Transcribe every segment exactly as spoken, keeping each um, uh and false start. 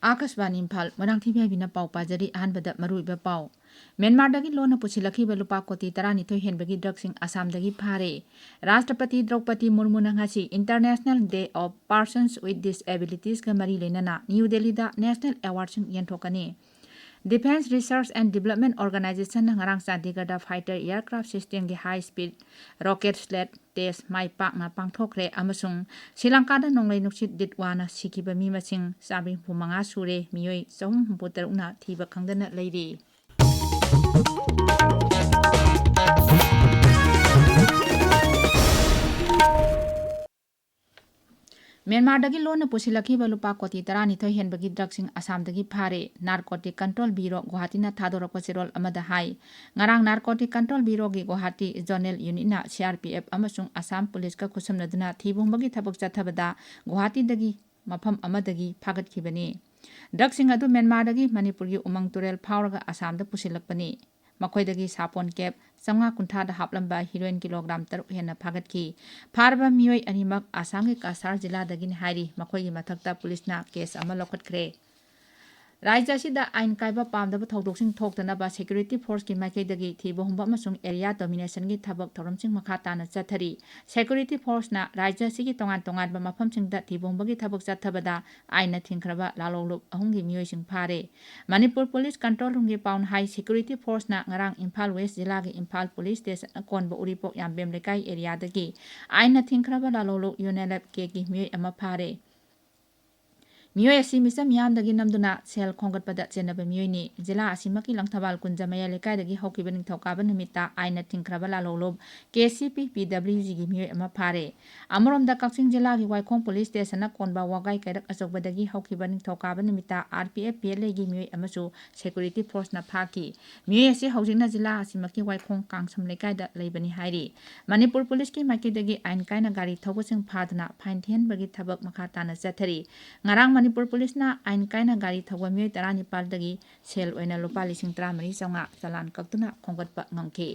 ꯑꯥꯀꯥꯁꯕꯥꯅꯤ ꯏꯝꯐꯥꯜ, ꯃꯣꯏꯔꯥꯡꯊꯦꯝ ꯌꯥꯏꯕꯤꯅ ꯄꯥꯎ ꯄꯥꯖꯔꯤ꯫ ꯑꯍꯥꯟꯕꯗ ꯃꯔꯨꯑꯣꯏꯕ ꯄꯥꯎ꯫ ꯃ꯭ꯌꯥꯟꯃꯥꯔꯗꯒꯤ ꯂꯣꯟꯅ ꯄꯨꯁꯤꯜꯂꯛꯈꯤꯕ ꯂꯨꯄꯥ ꯀꯣꯇꯤ ꯇꯔꯥꯅꯤꯊꯣꯏ ꯍꯦꯟꯕꯒꯤ ꯗ꯭ꯔꯒꯁꯤꯡ ꯑꯁꯥꯝꯗꯒꯤ ꯐꯥꯔꯦ꯫ ꯔꯥꯁꯇ꯭ꯔꯄꯇꯤ ꯗ꯭ꯔꯧꯄꯗꯤ ꯃꯨꯔꯃꯨꯅ ꯉꯁꯤ International Day of Persons with Disabilitiesꯀ ꯃꯔꯤ ꯂꯩꯅꯅ ꯅ꯭ꯌꯨ ꯗꯦꯜꯂꯤꯗ ꯅꯦꯁꯅꯦꯜ ꯑꯦꯋꯥꯔꯗꯁꯤꯡ ꯌꯦꯟꯊꯣꯛꯀꯅꯤ꯫ Defence Research and Development Organizationꯅ ꯉꯔꯥꯡ ꯆꯥꯟꯗꯤꯒꯔꯗ fighter aircraft systemꯒꯤ high speed rocket sled test ꯃꯥꯏ ꯄꯥꯛꯅ ꯄꯥꯡꯊꯣꯛꯈ꯭ꯔꯦ ꯑꯃꯁꯨꯡ ꯁ꯭ꯔꯤ ꯂꯪꯀꯥꯗ ꯅꯣꯡꯂꯩ ꯅꯨꯡꯁꯤꯠ ꯗꯤꯠꯋꯥꯅ ꯁꯤꯈꯤꯕ ꯃꯤ ꯃꯁꯤꯡ ꯆꯥꯃꯔꯤ ꯍꯨꯝꯐꯨ ꯃꯉꯥ ꯁꯨꯔꯦ꯫ ꯃꯤꯑꯣꯏ ꯆꯍꯨꯝ ꯍꯨꯝꯐꯨ ꯇꯔꯨꯛꯅ ꯊꯤꯕ ꯈꯪꯗꯅ ꯂꯩꯔꯤ꯫ ꯃ꯭ꯌꯥꯟꯃꯥꯔꯗꯒꯤ ꯂꯣꯟꯅ ꯄꯨꯁꯤꯜꯂꯛꯈꯤꯕ ꯂꯨꯄꯥ ꯀꯣꯇꯤ ꯇꯔꯥꯅꯤꯊꯣꯏ ꯍꯦꯟꯕꯒꯤ ꯗ꯭ꯔꯒꯁꯤꯡ ꯑꯁꯥꯝꯗꯒꯤ ꯐꯥꯔꯦ꯫ Narcotic Control Bureau ꯒꯨꯋꯥꯍꯥꯇꯤꯅ ꯊꯥꯗꯣꯔꯛꯄ ꯆꯦꯔꯣꯜ ꯑꯃꯗ ꯍꯥꯏ꯫ ꯉꯔꯥꯡ Narcotic Control Bureauꯒꯤ ꯒꯨꯋꯥꯍꯥꯇꯤ ꯖꯣꯅꯦꯜ ꯌꯨꯅꯤꯠꯅ C R P F ꯑꯃꯁꯨꯡ ꯑꯁꯥꯝ ꯄꯨꯂꯤꯁꯀ ꯈꯨꯠꯁꯝꯅꯗꯨꯅ ꯊꯤꯕ ꯍꯨꯝꯕꯒꯤ ꯊꯕꯛ ꯆꯠꯊꯕꯗ ꯒꯨꯋꯥꯍꯥꯇꯤꯗꯒꯤ ꯃꯐꯝ ꯑꯃꯗꯒꯤ ꯐꯥꯒꯠꯈꯤꯕꯅꯤ꯫ ꯗ꯭ꯔꯒꯁꯤꯡ ꯑꯗꯨ ꯃ꯭ꯌꯥꯟꯃꯥꯔꯗꯒꯤ ꯃꯅꯤꯄꯨꯔꯒꯤ ꯎꯃꯪ ꯇꯨꯔꯦꯜ ꯐꯥꯎꯔꯒ ꯑꯁꯥꯝꯗ ꯄꯨꯁꯤꯜꯂꯛꯄꯅꯤ꯫ ꯃꯈꯣꯏꯗꯒꯤ ꯁꯥꯄꯣꯟ ꯀꯦꯞ ꯆꯥꯝꯃꯉꯥ ꯀꯨꯟꯊ꯭ꯔꯥꯗ ꯍꯥꯞꯂꯝꯕ ꯍꯤꯔꯣꯏꯟ ꯀꯤꯂꯣꯒ꯭ꯔꯥꯝ ꯇꯔꯨꯛ ꯍꯦꯟꯅ ꯐꯥꯒꯠꯈꯤ꯫ ꯐꯥꯔꯕ ꯃꯤꯑꯣꯏ ꯑꯅꯤꯃꯛ ꯑꯁꯥꯝꯒꯤ ꯀꯁꯥꯔ ꯖꯤꯂꯥꯗꯒꯤꯅꯤ ꯍꯥꯏꯔꯤ꯫ ꯃꯈꯣꯏꯒꯤ ꯃꯊꯛꯇ ꯄꯨꯂꯤꯁꯅ ꯀꯦꯁ ꯑꯃ ꯂꯧꯈꯠꯈ꯭ꯔꯦ꯫ ꯔꯥꯖ꯭ꯌ ꯑꯁꯤꯗ ꯑꯥꯏꯟ ꯀꯥꯏꯕ ꯄꯥꯝꯗꯕ ꯊꯧꯗꯣꯛꯁꯤꯡ ꯊꯣꯛꯇꯅꯕ security forceꯀꯤ ꯃꯥꯏꯀꯩꯗꯒꯤ ꯊꯤꯕ ꯍꯨꯝꯕ ꯑꯃꯁꯨꯡ area dominationꯒꯤ ꯊꯕꯛ ꯊꯧꯔꯝꯁꯤꯡ ꯃꯈꯥ ꯇꯥꯅ ꯆꯠꯊꯔꯤ꯫ Security forceꯅ ꯔꯥꯖ꯭ꯌ ꯑꯁꯤꯒꯤ ꯇꯣꯉꯥꯟ ꯇꯣꯉꯥꯟꯕ ꯃꯐꯝꯁꯤꯡꯗ ꯊꯤꯕ ꯍꯨꯝꯕꯒꯤ ꯊꯕꯛ ꯆꯠꯊꯕꯗ ꯑꯥꯏꯟꯅ ꯊꯤꯡꯈ꯭ꯔꯕ ꯂꯥꯂꯣꯡꯂꯨꯞ ꯑꯍꯨꯝꯒꯤ ꯃꯤꯑꯣꯏꯁꯤꯡ ꯐꯥꯔꯦ꯫ ꯃꯅꯤꯄꯨꯔ Police Control Roomꯒꯤ ꯄꯥꯎꯅ ꯍꯥꯏ, security forceꯅ ꯉꯔꯥꯡ ꯏꯝꯐꯥꯜ West ꯖꯤꯂꯥꯒꯤ ꯏꯝꯐꯥꯜ police stationꯅ ꯀꯣꯟꯕ ꯎꯔꯤꯄꯣꯛ ꯌꯥꯝꯕꯦꯝ ꯂꯩꯀꯥꯏ areaꯗꯒꯤ ꯑꯥꯏꯟꯅ ꯊꯤꯡꯈ꯭ꯔꯕ ꯂꯥꯂꯣꯡꯂꯨꯞ UNLFKꯒꯤ ꯃꯤꯑꯣꯏ ꯑꯃ ꯐꯥꯔꯦ꯫ ꯃꯤꯑꯣꯏ ꯑꯁꯤ ꯃꯤꯆꯝ ꯃꯤꯌꯥꯝꯗꯒꯤ ꯅꯝꯗꯨꯅ ꯁꯦꯜ ꯈꯣꯝꯒꯠꯄꯗ ꯆꯦꯟꯅꯕ ꯃꯤꯑꯣꯏꯅꯤ꯫ ꯖꯤꯂꯥ ꯑꯁꯤꯃꯛꯀꯤ ꯂꯪꯊꯕꯥꯜ ꯀꯨꯟꯖ ꯃꯌꯥꯏ ꯂꯩꯀꯥꯏꯗꯒꯤ ꯍꯧꯈꯤꯕ ꯅꯤꯡꯊꯧꯀꯥꯕ ꯅꯨꯃꯤꯠꯇ ꯑꯥꯏꯟꯅ ꯊꯤꯡꯈ꯭ꯔꯕ ꯂꯥꯂꯣꯡꯂꯨꯞ KCP PWGꯒꯤ ꯃꯤꯑꯣꯏ ꯑꯃ ꯐꯥꯔꯦ꯫ ꯑꯃꯔꯣꯝꯗ ꯀꯛꯆꯤꯡ ꯖꯤꯂꯥꯒꯤ ꯋꯥꯏꯈꯣꯡ police stationꯅ ꯀꯣꯟꯕ ꯋꯥꯒꯥꯏ ꯀꯩꯔꯛ ꯑꯆꯧꯕꯗꯒꯤ ꯍꯧꯈꯤꯕ ꯅꯤꯡꯊꯧꯀꯥꯕ ꯅꯨꯃꯤꯠꯇ RPF PLAꯒꯤ ꯃꯤꯑꯣꯏ ꯑꯃꯁꯨ security forceꯅ ꯐꯥꯈꯤ꯫ ꯃꯤꯑꯣꯏ ꯑꯁꯤ ꯍꯧꯖꯤꯛꯅ ꯖꯤꯂꯥ ꯑꯁꯤꯃꯛꯀꯤ ꯋꯥꯏꯈꯣꯡ ꯀꯥꯡꯁꯝ ꯂꯩꯀꯥꯏꯗ ꯂꯩꯕꯅꯤ ꯍꯥꯏꯔꯤ꯫ ꯃꯅꯤꯄꯨꯔ policeꯀꯤ ꯃꯥꯏꯀꯩꯗꯒꯤ ꯑꯥꯏꯟ ꯀꯥꯏꯅ ꯒꯥꯔꯤ ꯊꯧꯕꯁꯤꯡ ꯐꯥꯗꯨꯅ fine ꯊꯤꯍꯟꯕꯒꯤ ꯊꯕꯛ ꯃꯈꯥ ꯇꯥꯅ ꯆꯠꯊꯔꯤ꯫ ꯉꯔꯥꯡ ꯃꯅꯤꯄꯨꯔ policeꯅ ꯑꯥꯏꯟ ꯀꯥꯏꯅ ꯒꯥꯔꯤ ꯊꯧꯕ ꯃꯤꯑꯣꯏ ꯇꯔꯥꯅꯤꯄꯥꯜꯗꯒꯤ ꯁꯦꯜ ꯑꯣꯏꯅ ꯂꯨꯄꯥ ꯂꯤꯁꯤꯡ ꯇꯔꯥꯃꯔꯤ ꯆꯥꯝꯃꯉꯥ ꯆꯂꯥꯟ ꯀꯛꯇꯨꯅ ꯈꯣꯝꯒꯠꯄ ꯉꯝꯈꯤ꯫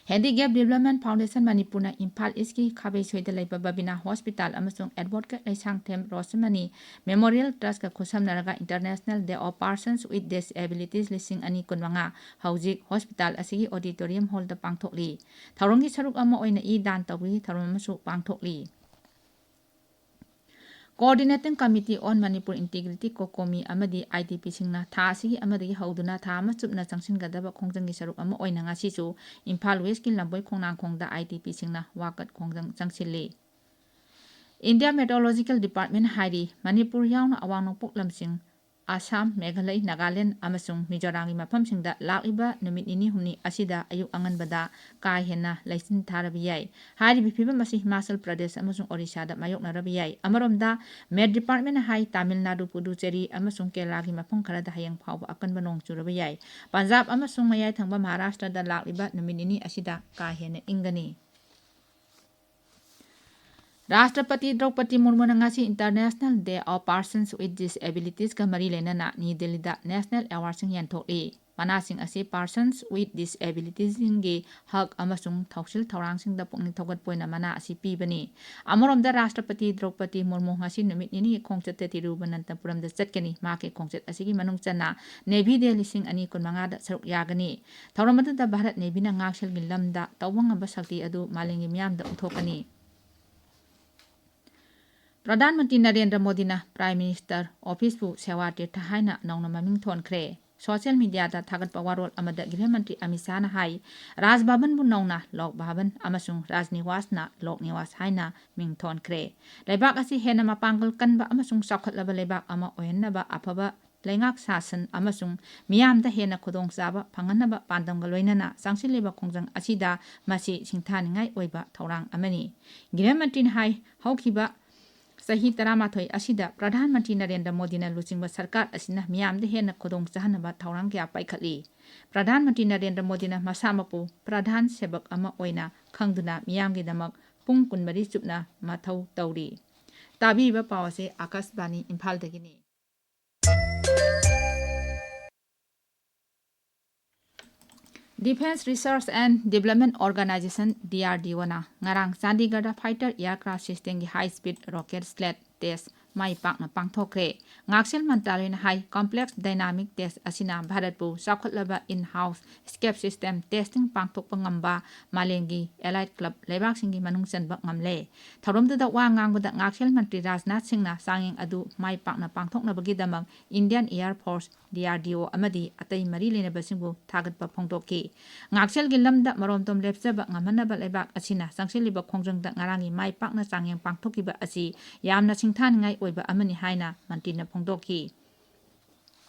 Handicap Development Foundation ꯃꯅꯤꯄꯨꯔꯅ ꯏꯝꯐꯥꯜ ꯏꯁꯀꯤ ꯈꯥꯕꯩꯁꯣꯏꯗ ꯂꯩꯕ ꯕꯕꯤꯅꯥ ꯍꯣꯁꯄꯤꯇꯥꯜ ꯑꯃꯁꯨꯡ ꯑꯦꯗꯚꯣꯀꯦꯠ ꯂꯩꯁꯥꯡꯊꯦꯝ ꯔꯣꯁꯃꯅꯤ ꯃꯦꯃꯣꯔꯤꯌꯦꯜ ꯇ꯭ꯔꯁꯀ ꯈꯨꯠꯁꯝꯅꯔꯒ International Day of Persons with Disabilities ꯂꯤꯁꯤꯡ ꯑꯅꯤ ꯀꯨꯟꯃꯉꯥ ꯍꯧꯖꯤꯛ ꯍꯣꯁꯄꯤꯇꯥꯜ ꯑꯁꯤꯒꯤ ꯑꯣꯗꯤꯇꯣꯔꯤꯌꯝ ꯍꯣꯜꯗ ꯄꯥꯡꯊꯣꯛꯂꯤ꯫ ꯊꯧꯔꯝꯒꯤ ꯁꯔꯨꯛ ꯑꯃ ꯑꯣꯏꯅ ꯏ ꯗꯥꯟ ꯇꯧꯕꯒꯤ ꯊꯧꯔꯝ ꯑꯃꯁꯨ ꯄꯥꯡꯊꯣꯛꯂꯤ꯫ Coordinating Committee on Manipur Integrity, COCOMI, ꯑꯃꯗꯤ IDPꯁꯤꯡꯅ ꯊꯥ ꯑꯁꯤꯒꯤ ꯑꯃꯗꯒꯤ ꯍꯧꯗꯨꯅ ꯊꯥ ꯑꯃ ꯆꯨꯞꯅ ꯆꯪꯁꯤꯟꯒꯗꯕ ꯈꯣꯡꯖꯪꯒꯤ ꯁꯔꯨꯛ ꯑꯃ ꯑꯣꯏꯅ ꯉꯁꯤꯁꯨ ꯏꯝꯐꯥꯜ ꯋꯦꯁꯀꯤ ꯂꯝꯕꯣꯏ ꯈꯣꯡꯅꯥꯡꯈꯣꯡꯗ IDPꯁꯤꯡꯅ ꯋꯥꯀꯠ ꯈꯣꯡꯖꯪ ꯆꯪꯁꯤꯜꯂꯤ꯫ India Meteorological Department ꯍꯥꯏꯔꯤ, ꯃꯅꯤꯄꯨꯔ ꯌꯥꯎꯅ ꯑꯋꯥꯡ ꯅꯣꯡꯄꯣꯛ ꯂꯝꯁꯤꯡ ꯑꯁꯥꯝ, ꯃꯦꯘꯥꯂꯩ, ꯅꯥꯒꯥꯂꯦꯟ ꯑꯃꯁꯨꯡ ꯃꯤꯖꯣꯔꯥꯝꯒꯤ ꯃꯐꯝꯁꯤꯡꯗ ꯂꯥꯛꯂꯤꯕ ꯅꯨꯃꯤꯠ ꯅꯤꯅꯤ ꯍꯨꯝꯅꯤ ꯑꯁꯤꯗ ꯑꯌꯨꯛ ꯑꯉꯟꯕꯗ ꯀꯥ ꯍꯦꯟꯅ ꯂꯩꯆꯤꯟ ꯊꯥꯔꯕ ꯌꯥꯏ꯫ ꯍꯥꯏꯔꯤꯕ ꯐꯤꯕꯝ ꯑꯁꯤ ꯍꯤꯃꯥꯆꯜ ꯄ꯭ꯔꯗꯦꯁ ꯑꯃꯁꯨꯡ ꯑꯣꯔꯤꯁꯥꯗ ꯃꯥꯌꯣꯛꯅꯔꯕ ꯌꯥꯏ꯫ ꯑꯃꯔꯣꯝꯗ, ꯃꯦꯠ ꯗꯤꯄꯥꯔꯠꯃꯦꯟꯅ ꯍꯥꯏ, ꯇꯥꯃꯤꯜ ꯅꯥꯗꯨ, ꯄꯨꯗꯨꯆꯦꯔꯤ ꯑꯃꯁꯨꯡ ꯀꯦꯔꯂꯥꯒꯤ ꯃꯐꯝ ꯈꯔꯗ ꯍꯌꯦꯡ ꯐꯥꯎꯕ ꯑꯀꯟꯕ ꯅꯣꯡ ꯆꯨꯔꯕ ꯌꯥꯏ꯫ ꯄꯟꯖꯥꯕ ꯑꯃꯁꯨꯡ ꯃꯌꯥꯏ ꯊꯪꯕ ꯃꯍꯥꯔꯥꯁꯇ꯭ꯔꯗ ꯂꯥꯛꯂꯤꯕ ꯅꯨꯃꯤꯠ ꯅꯤꯅꯤ ꯑꯁꯤꯗ ꯀꯥ ꯍꯦꯟꯅ ꯏꯪꯒꯅꯤ꯫ ꯔꯥꯁꯇ꯭ꯔꯄꯇꯤ ꯗ꯭ꯔꯧꯄꯗꯤ ꯃꯨꯔꯃꯨꯅ ꯉꯁꯤ International Day of Persons with Disabilitiesꯀ ꯃꯔꯤ ꯂꯩꯅꯅ ꯅ꯭ꯌꯨ ꯗꯦꯜꯂꯤꯗ ꯅꯦꯁꯅꯦꯜ ꯑꯦꯋꯥꯔꯗꯁꯤꯡ ꯌꯦꯟꯊꯣꯛꯂꯤ꯫ ꯃꯅꯥꯁꯤꯡ ꯑꯁꯤ Persons with Disabilitiesꯁꯤꯡꯒꯤ ꯍꯛ ꯑꯃꯁꯨꯡ ꯊꯧꯁꯤꯜ ꯊꯧꯔꯥꯡꯁꯤꯡꯗ ꯄꯨꯛꯅꯤꯡ ꯊꯧꯒꯠꯄ ꯑꯣꯏꯅ ꯃꯅꯥ ꯑꯁꯤ ꯄꯤꯕꯅꯤ꯫ ꯑꯃꯔꯣꯝꯗ, ꯔꯥꯁꯇ꯭ꯔꯄꯇꯤ ꯗ꯭ꯔꯧꯄꯗꯤ ꯃꯨꯔꯃꯨ ꯉꯁꯤ ꯅꯨꯃꯤꯠ ꯅꯤꯅꯤꯒꯤ ꯈꯣꯡꯆꯠꯇ ꯇꯤꯔꯨꯕꯅꯟꯇꯄꯨꯔꯝꯗ ꯆꯠꯀꯅꯤ꯫ ꯃꯍꯥꯛꯀꯤ ꯈꯣꯡꯆꯠ ꯑꯁꯤꯒꯤ ꯃꯅꯨꯡ ꯆꯟꯅ ꯅꯦꯚꯤ ꯗꯦ ꯂꯤꯁꯤꯡ ꯑꯅꯤ ꯀꯨꯟꯃꯉꯥꯗ ꯁꯔꯨꯛ ꯌꯥꯒꯅꯤ꯫ ꯊꯧꯔꯝ ꯑꯗꯨꯗ ꯚꯥꯔꯠ ꯅꯦꯚꯤꯅ ꯉꯥꯛꯁꯦꯜꯒꯤ ꯂꯝꯗ ꯇꯧꯕ ꯉꯝꯕ ꯁꯛꯇꯤ ꯑꯗꯨ ꯃꯥꯂꯦꯝꯒꯤ ꯃꯤꯌꯥꯝꯗ ꯎꯠꯊꯣꯛꯀꯅꯤ꯫ ꯄ꯭ꯔꯙꯥꯟ ꯃꯟꯇ꯭ꯔꯤ ꯅꯔꯦꯟꯗ꯭ꯔ ꯃꯣꯗꯤꯅ ꯄ꯭ꯔꯥꯏꯝ ꯃꯤꯅꯤꯁꯇꯔ ꯑꯣꯐꯤꯁꯄꯨ ꯁꯦꯋꯥ ꯇꯤꯔꯊ ꯍꯥꯏꯅ ꯅꯧꯅ ꯃꯃꯤꯡ ꯊꯣꯟꯈ꯭ꯔꯦ꯫ ꯁꯣꯁꯤꯌꯦꯜ ꯃꯤꯗꯤꯌꯥꯗ ꯊꯥꯒꯠꯄ ꯋꯥꯔꯣꯜ ꯑꯃꯗ ꯒ꯭ꯔꯤꯍ ꯃꯟꯇ꯭ꯔꯤ ꯑꯃꯤꯠ ꯁꯥꯍꯅ ꯍꯥꯏ, ꯔꯥꯖ ꯚꯕꯟꯕꯨ ꯅꯧꯅ ꯂꯣꯛ ꯚꯕꯟ ꯑꯃꯁꯨꯡ ꯔꯥꯖ ꯅꯤꯋꯥꯁꯅ ꯂꯣꯛ ꯅꯤꯋꯥꯁ ꯍꯥꯏꯅ ꯃꯤꯡ ꯊꯣꯟꯈ꯭ꯔꯦ꯫ ꯂꯩꯕꯥꯛ ꯑꯁꯤ ꯍꯦꯟꯅ ꯃꯄꯥꯡꯒꯜ ꯀꯟꯕ ꯑꯃꯁꯨꯡ ꯆꯥꯎꯈꯠꯂꯕ ꯂꯩꯕꯥꯛ ꯑꯃ ꯑꯣꯏꯍꯟꯅꯕ ꯑꯐꯕ ꯂꯩꯉꯥꯛ ꯁꯥꯁꯟ ꯑꯃꯁꯨꯡ ꯃꯤꯌꯥꯝꯗ ꯍꯦꯟꯅ ꯈꯨꯗꯣꯡꯆꯥꯕ ꯐꯪꯍꯟꯅꯕ ꯄꯥꯟꯗꯝꯒ ꯂꯣꯏꯅꯅ ꯆꯪꯁꯤꯜꯂꯤꯕ ꯈꯣꯡꯖꯪ ꯑꯁꯤꯗ ꯃꯁꯤ ꯁꯤꯡꯊꯥꯅꯤꯡꯉꯥꯏ ꯑꯣꯏꯕ ꯊꯧꯔꯥꯡ ꯑꯃꯅꯤ꯫ ꯒ꯭ꯔꯤꯍ ꯃꯟꯇ꯭ꯔꯤꯅ ꯍꯥꯏ, ꯍꯧꯈꯤꯕ ꯆꯍꯤ ꯇꯔꯥꯃꯥꯊꯣꯏ ꯑꯁꯤꯗ ꯄ꯭ꯔꯙꯥꯟ ꯃꯟꯇ꯭ꯔꯤ ꯅꯔꯦꯟꯗ꯭ꯔ ꯃꯣꯗꯤꯅ ꯂꯨꯆꯤꯡꯕ ꯁꯔꯀꯥꯔ ꯑꯁꯤꯅ ꯃꯤꯌꯥꯝꯗ ꯍꯦꯟꯅ ꯈꯨꯗꯣꯡ ꯆꯥꯍꯟꯅꯕ ꯊꯧꯔꯥꯡ ꯀꯌꯥ ꯄꯥꯏꯈꯠꯂꯤ꯫ ꯄ꯭ꯔꯙꯥꯟ ꯃꯟꯇ꯭ꯔꯤ ꯅꯔꯦꯟꯗ꯭ꯔ ꯃꯣꯗꯤꯅ ꯃꯁꯥꯃꯛꯄꯨ ꯄ꯭ꯔꯙꯥꯟ ꯁꯦꯕꯛ ꯑꯃ ꯑꯣꯏꯅ ꯈꯪꯗꯨꯅ ꯃꯤꯌꯥꯝꯒꯤꯗꯃꯛ ꯄꯨꯡ ꯀꯨꯟꯃꯔꯤ ꯆꯨꯞꯅ ꯃꯊꯧ ꯇꯧꯔꯤ꯫ ꯇꯥꯕꯤꯔꯤꯕ ꯄꯥꯎ ꯑꯁꯤ ꯑꯥꯀꯥꯁꯕꯥꯅꯤ ꯏꯝꯐꯥꯜꯗꯒꯤꯅꯤ꯫ Defense Research and Development Organization, D R D O ꯅ ꯉꯔꯥꯡ ꯆꯥꯟꯗꯤꯒꯔꯗ fighter aircraft system ꯒꯤ high speed rocket sled test ꯃꯥꯏ ꯄꯥꯛꯅ ꯄꯥꯡꯊꯣꯛꯈ꯭ꯔꯦ꯫ ꯉꯥꯛꯁꯦꯜ ꯃꯟꯇ꯭ꯔꯥꯂꯣꯏꯅ ꯍꯥꯏ, complex dynamic test ꯑꯁꯤꯅ ꯚꯥꯔꯠꯄꯨ ꯆꯥꯎꯈꯠꯂꯕ in-house escape system testing ꯄꯥꯡꯊꯣꯛꯄ ꯉꯝꯕ ꯃꯥꯂꯦꯝꯒꯤ allied club ꯂꯩꯕꯥꯛꯁꯤꯡꯒꯤ ꯃꯅꯨꯡ ꯆꯟꯕ ꯉꯝꯂꯦ꯫ ꯊꯧꯔꯝꯗꯨꯗ ꯋꯥ ꯉꯥꯡꯕꯗ ꯉꯥꯛꯁꯦꯜ ꯃꯟꯇ꯭ꯔꯤ ꯔꯥꯖꯅꯥꯊ ꯁꯤꯡꯅ ꯆꯥꯡꯌꯦꯡ ꯑꯗꯨ ꯃꯥꯏ ꯄꯥꯛꯅ ꯄꯥꯡꯊꯣꯛꯅꯕꯒꯤꯗꯃꯛ Indian Air Force, D R D O ꯑꯃꯗꯤ ꯑꯇꯩ ꯃꯔꯤ ꯂꯩꯅꯕꯁꯤꯡꯕꯨ ꯊꯥꯒꯠꯄ ꯐꯣꯡꯗꯣꯛꯈꯤ꯫ ꯉꯥꯛꯁꯦꯜꯒꯤ ꯂꯝꯗ ꯃꯔꯣꯝꯗꯣꯝ ꯂꯦꯞꯆꯕ ꯉꯝꯍꯟꯅꯕ ꯂꯩꯕꯥꯛ ꯑꯁꯤꯅ ꯆꯪꯁꯤꯜꯂꯤꯕ ꯈꯣꯡꯖꯪꯗ ꯉꯔꯥꯡꯒꯤ ꯃꯥꯏ ꯄꯥꯛꯅ ꯆꯥꯡꯌꯦꯡ ꯄꯥꯡꯊꯣꯛꯈꯤꯕ ꯑꯁꯤ ꯌꯥꯝꯅ ꯁꯤꯡꯊꯥꯅꯤꯡꯉꯥꯏ ꯑꯣꯏꯕ ꯑꯃꯅꯤ ꯍꯥꯏꯅ ꯃꯟꯇ꯭ꯔꯤꯅ ꯐꯣꯡꯗꯣꯛꯈꯤ꯫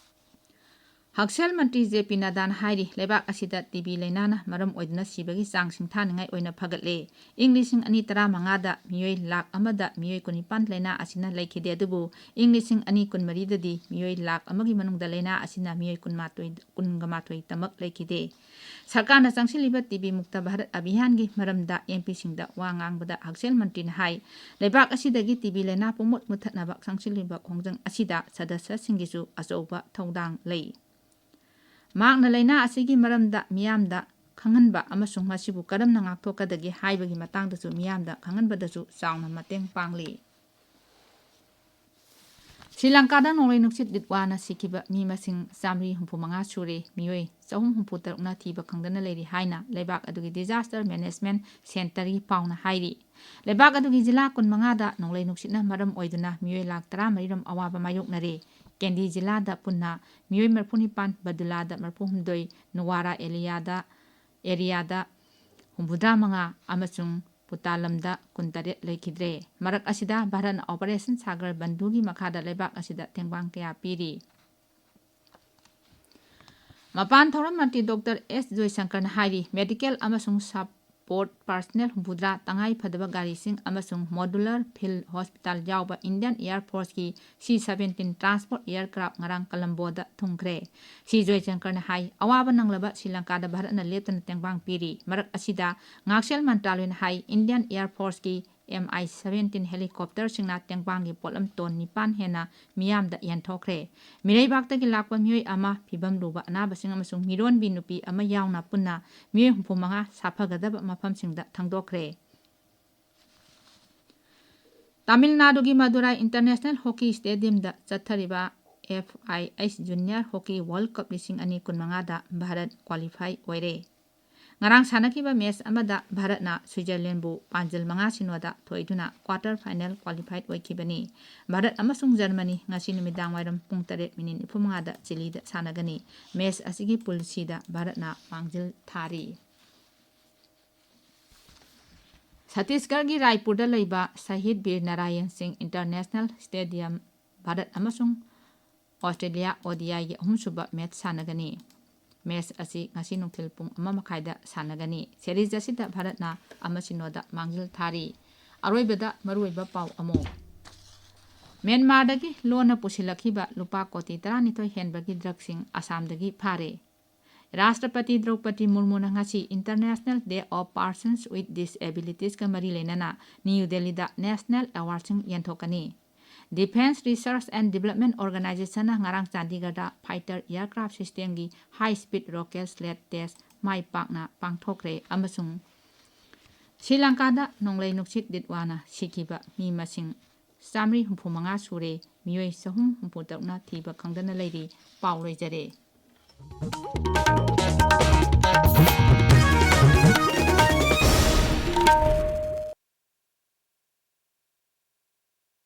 ꯍꯛꯁꯦꯜ ꯃꯟꯇ꯭ꯔꯤ J P ꯅꯗꯥꯅ ꯍꯥꯏꯔꯤ, ꯂꯩꯕꯥꯛ ꯑꯁꯤꯗ ꯇꯤ ꯕꯤ ꯂꯥꯏꯅꯥꯅ ꯃꯔꯝ ꯑꯣꯏꯗꯨꯅ ꯁꯤꯕꯒꯤ ꯆꯥꯡ ꯁꯤꯡꯊꯥꯅꯤꯡꯉꯥꯏ ꯑꯣꯏꯅ ꯐꯒꯠꯂꯦ꯫ ꯏꯪ ꯂꯤꯁꯤꯡ ꯑꯅꯤ ꯇꯔꯥꯃꯉꯥꯗ ꯃꯤꯑꯣꯏ ꯂꯥꯈ ꯑꯃꯗ ꯃꯤꯑꯣꯏ ꯀꯨꯟꯅꯤꯄꯥꯟ ꯂꯥꯏꯅꯥ ꯑꯁꯤꯅ ꯂꯩꯈꯤꯗꯦ, ꯑꯗꯨꯕꯨ ꯏꯪ ꯂꯤꯁꯤꯡ ꯑꯅꯤ ꯀꯨꯟꯃꯔꯤꯗꯗꯤ ꯃꯤꯑꯣꯏ ꯂꯥꯈ ꯑꯃꯒꯤ ꯃꯅꯨꯡꯗ ꯂꯥꯏꯅꯥ ꯑꯁꯤꯅ ꯃꯤꯑꯣꯏ ꯀꯨꯟꯃꯥꯊꯣꯏ, ꯀꯨꯟꯒ ꯃꯥꯊꯣꯏ ꯇꯃꯛ ꯂꯩꯈꯤꯗꯦ꯫ ꯁꯔꯀꯥꯔꯅ ꯆꯪꯁꯤꯜꯂꯤꯕ ꯇꯤ ꯕꯤ ꯃꯨꯛꯇ ꯚꯥꯔꯠ ꯑꯚꯤꯌꯥꯟꯒꯤ ꯃꯔꯝꯗ ꯑꯦꯝ ꯄꯤꯁꯤꯡꯗ ꯋꯥ ꯉꯥꯡꯕꯗ ꯍꯛꯁꯦꯜ ꯃꯟꯇ꯭ꯔꯤꯅ ꯍꯥꯏ, ꯂꯩꯕꯥꯛ ꯑꯁꯤꯗꯒꯤ ꯇꯤ ꯕꯤ ꯂꯥꯏꯅꯥ ꯄꯨꯝꯃꯨꯠ ꯃꯨꯊꯠꯅꯕ ꯆꯪꯁꯤꯜꯂꯤꯕ ꯈꯣꯡꯖꯪ ꯑꯁꯤꯗ ꯁꯗꯁ꯭ꯌꯁꯤꯡꯒꯤꯁꯨ ꯑꯆꯧꯕ ꯊꯧꯗꯥꯡ ꯂꯩ꯫ ꯃꯍꯥꯛꯅ ꯂꯥꯏꯅꯥ ꯑꯁꯤꯒꯤ ꯃꯔꯝꯗ ꯃꯤꯌꯥꯝꯗ ꯈꯪꯍꯟꯕ ꯑꯃꯁꯨꯡ ꯃꯁꯤꯕꯨ ꯀꯔꯝꯅ ꯉꯥꯛꯊꯣꯛꯀꯗꯒꯦ ꯍꯥꯏꯕꯒꯤ ꯃꯇꯥꯡꯗꯁꯨ ꯃꯤꯌꯥꯝꯗ ꯈꯪꯍꯟꯕꯗꯁꯨ ꯆꯥꯎꯅ ꯃꯇꯦꯡ ꯄꯥꯡꯂꯤ꯫ ꯁ꯭ꯔꯤ ꯂꯪꯀꯥꯗ ꯅꯣꯡꯂꯩ ꯅꯨꯡꯁꯤꯠ ꯂꯤꯠꯋꯥꯅ ꯁꯤꯈꯤꯕ ꯃꯤ ꯃꯁꯤꯡ ꯆꯥꯃꯔꯤ ꯍꯨꯝꯐꯨ ꯃꯉꯥ ꯁꯨꯔꯦ, ꯃꯤꯑꯣꯏ ꯆꯍꯨꯝ ꯍꯨꯝꯐꯨ ꯇꯔꯨꯛꯅ ꯊꯤꯕ ꯈꯪꯗꯅ ꯂꯩꯔꯤ ꯍꯥꯏꯅ ꯂꯩꯕꯥꯛ ꯑꯗꯨꯒꯤ Disaster Management Centreꯒꯤ ꯄꯥꯎꯅ ꯍꯥꯏꯔꯤ꯫ ꯂꯩꯕꯥꯛ ꯑꯗꯨꯒꯤ ꯖꯤꯂꯥ ꯀꯨꯟꯃꯉꯥꯗ ꯅꯣꯡꯂꯩ ꯅꯨꯡꯁꯤꯠꯅ ꯃꯔꯝ ꯑꯣꯏꯗꯨꯅ ꯃꯤꯑꯣꯏ ꯂꯥꯈ ꯇꯔꯥꯃꯔꯤ ꯔꯣꯝ ꯑꯋꯥꯕ ꯃꯥꯌꯣꯛꯅꯔꯦ꯫ ꯀꯦꯟꯗꯤ ꯖꯤꯂꯥꯗ ꯄꯨꯟꯅ ꯃꯤꯑꯣꯏ ꯃꯔꯤꯐꯨꯅꯤꯄꯥꯟ, ꯕꯗꯨꯂꯥꯗ ꯃꯔꯤꯐꯨꯍꯨꯝꯗꯣꯏ, ꯅꯨꯋꯥꯔꯥ ꯑꯦꯂꯤꯌꯥꯗ, ꯑꯦꯔꯤꯌꯥꯗ ꯍꯨꯝꯐꯨꯇꯔꯥꯃꯉꯥ ꯑꯃꯁꯨꯡ ꯄꯨꯇꯥꯂꯝꯗ ꯀꯨꯟꯇꯔꯦꯠ ꯂꯩꯈꯤꯗ꯭ꯔꯦ꯫ ꯃꯔꯛ ꯑꯁꯤꯗ ꯚꯥꯔꯠꯅ Operation Sagar Bandhuꯒꯤ ꯃꯈꯥꯗ ꯂꯩꯕꯥꯛ ꯑꯁꯤꯗ ꯇꯦꯡꯕꯥꯡ ꯀꯌꯥ ꯄꯤꯔꯤ꯫ ꯃꯄꯥꯟ ꯊꯧꯔꯝ ꯃꯟꯇ꯭ꯔꯤ Doctor S ꯖꯣꯏꯁꯪꯀꯔꯅ ꯍꯥꯏꯔꯤ, medical ꯑꯃꯁꯨꯡ support personnel ꯍꯨꯝꯐꯨꯇꯔꯥ, ꯇꯉꯥꯏ ꯐꯗꯕ ꯒꯥꯔꯤꯁꯤꯡ ꯑꯃꯁꯨꯡ modular field hospital ꯌꯥꯎꯕ Indian Air Forceꯀꯤ C seventeen transport aircraft ꯉꯔꯥꯡ ꯀꯂꯝꯕꯣꯗ ꯊꯨꯡꯈ꯭ꯔꯦ꯫ ꯁꯤ ꯖꯣꯏꯁꯪꯀꯔꯅ ꯍꯥꯏ, ꯑꯋꯥꯕ ꯅꯪꯂꯕ ꯁ꯭ꯔꯤ ꯂꯪꯀꯥꯗ ꯚꯥꯔꯠꯅ ꯂꯦꯞꯇꯅ ꯇꯦꯡꯕꯥꯡ ꯄꯤꯔꯤ꯫ ꯃꯔꯛ ꯑꯁꯤꯗ ꯉꯥꯛꯁꯦꯜ ꯃꯟꯇ꯭ꯔꯥꯂꯣꯏꯅ ꯍꯥꯏ, Indian Air Forceꯀꯤ ꯑꯦꯝ ꯑꯥꯏ ꯁꯚꯦꯟꯇꯤꯟ helicopterꯁꯤꯡꯅ ꯇꯦꯡꯕꯥꯡꯒꯤ ꯄꯣꯠꯂꯝ ꯇꯣꯟ ꯅꯤꯄꯥꯟ ꯍꯦꯟꯅ ꯃꯤꯌꯥꯝꯗ ꯌꯦꯟꯊꯣꯛꯈ꯭ꯔꯦ꯫ ꯃꯤꯔꯩꯕꯥꯛꯇꯒꯤ ꯂꯥꯛꯄ ꯃꯤꯑꯣꯏ ꯑꯃ, ꯐꯤꯕꯝ ꯂꯨꯕ ꯑꯅꯥꯕꯁꯤꯡ ꯑꯃꯁꯨꯡ ꯃꯤꯔꯣꯟꯕꯤ ꯅꯨꯄꯤ ꯑꯃ ꯌꯥꯎꯅ ꯄꯨꯟꯅ ꯃꯤꯑꯣꯏ ꯍꯨꯝꯐꯨ ꯃꯉꯥ ꯁꯥꯐꯒꯗꯕ ꯃꯐꯝꯁꯤꯡꯗ ꯊꯪꯗꯣꯛꯈ꯭ꯔꯦ꯫ ꯇꯥꯃꯤꯜ ꯅꯥꯗꯨꯒꯤ ꯃꯗꯨꯔꯥꯏ International Hockey Stadiumꯗ ꯆꯠꯊꯔꯤꯕ F I H Junior Hockey World Cup ꯂꯤꯁꯤꯡ ꯑꯅꯤ ꯀꯨꯟꯃꯉꯥꯗ ꯚꯥꯔꯠ qualify ꯑꯣꯏꯔꯦ꯫ ꯉꯔꯥꯡ ꯁꯥꯟꯅꯈꯤꯕ match ꯑꯃꯗ ꯚꯥꯔꯠꯅ ꯁ꯭ꯋꯤꯖꯔꯂꯦꯟꯕꯨ ꯄꯥꯟꯖꯜ ꯃꯉꯥ ꯁꯤꯅꯣꯗ ꯊꯣꯏꯗꯨꯅ quarter final qualified ꯑꯣꯏꯈꯤꯕꯅꯤ꯫ ꯚꯥꯔꯠ ꯑꯃꯁꯨꯡ ꯖꯔꯃꯅꯤ ꯉꯁꯤ ꯅꯨꯃꯤꯗꯥꯡ ꯋꯥꯏꯔꯝ ꯄꯨꯡ ꯇꯔꯦꯠ ꯃꯤꯅꯤꯠ ꯅꯤꯐꯨ ꯃꯉꯥꯗ ꯆꯤꯂꯤꯗ ꯁꯥꯟꯅꯒꯅꯤ꯫ Match ꯑꯁꯤꯒꯤ pool Cꯗ ꯚꯥꯔꯠꯅ ꯃꯥꯡꯖꯤꯜ ꯊꯥꯔꯤ꯫ ꯁꯠꯇꯤꯁꯒꯔꯒꯤ ꯔꯥꯏꯄꯨꯔꯗ ꯂꯩꯕ ꯁꯍꯤꯗ ꯕꯤꯔ ꯅꯥꯔꯥꯌꯟ ꯁꯤꯡ International Stadium, ꯚꯥꯔꯠ ꯑꯃꯁꯨꯡ ꯑꯣꯁꯇ꯭ꯔꯦꯂꯤꯌꯥ ODIꯒꯤ ꯑꯍꯨꯝꯁꯨꯕ match ꯁꯥꯟꯅꯒꯅꯤ꯫ Match ꯑꯁꯤ ꯉꯁꯤ ꯅꯨꯡꯊꯤꯜ ꯄꯨꯡ ꯑꯃ ꯃꯈꯥꯏꯗ ꯁꯥꯟꯅꯒꯅꯤ꯫ Series ꯑꯁꯤꯗ ꯚꯥꯔꯠꯅ ꯑꯃ ꯁꯤꯅꯣꯗ ꯃꯥꯡꯖꯤꯜ ꯊꯥꯔꯤ꯫ ꯑꯔꯣꯏꯕꯗ ꯃꯔꯨꯑꯣꯏꯕ ꯄꯥꯎ ꯑꯃꯨꯛ꯫ ꯃ꯭ꯌꯥꯟꯃꯥꯔꯗꯒꯤ ꯂꯣꯟꯅ ꯄꯨꯁꯤꯜꯂꯛꯈꯤꯕ ꯂꯨꯄꯥ ꯀꯣꯇꯤ ꯇꯔꯥꯅꯤꯊꯣꯏ ꯍꯦꯟꯕꯒꯤ drugꯁꯤꯡ ꯑꯁꯥꯝꯗꯒꯤ ꯐꯥꯔꯦ꯫ ꯔꯥꯁꯇ꯭ꯔꯄꯇꯤ ꯗ꯭ꯔꯧꯄꯗꯤ ꯃꯨꯔꯃꯨꯅ ꯉꯁꯤ International Day of Persons with Disabilitiesꯀ ꯃꯔꯤ ꯂꯩꯅꯅ ꯅ꯭ꯌꯨ ꯗꯦꯜꯂꯤꯗ national awardꯁꯤꯡ ꯌꯦꯟꯊꯣꯛꯀꯅꯤ꯫ Defence Research and Development Organizationꯅ ꯉꯔꯥꯡ ꯆꯥꯟꯗꯤꯒꯔꯗ fighter aircraft systemꯒꯤ high speed rocket sled test ꯃꯥꯏ ꯄꯥꯛꯅ ꯄꯥꯡꯊꯣꯛꯈ꯭ꯔꯦ ꯑꯃꯁꯨꯡ ꯁ꯭ꯔꯤ ꯂꯪꯀꯥꯗ ꯅꯣꯡꯂꯩ ꯅꯨꯡꯁꯤꯠ ꯗꯤꯠꯋꯥꯅ ꯁꯤꯈꯤꯕ ꯃꯤ ꯃꯁꯤꯡ ꯆꯥꯃꯔꯤ ꯍꯨꯝꯐꯨ ꯃꯉꯥ ꯁꯨꯔꯦ, ꯃꯤꯑꯣꯏ ꯆꯍꯨꯝ ꯍꯨꯝꯐꯨ ꯇꯔꯨꯛꯅ ꯊꯤꯕ ꯈꯪꯗꯅ ꯂꯩꯔꯤ꯫ ꯄꯥꯎ ꯂꯣꯏꯖꯔꯦ꯫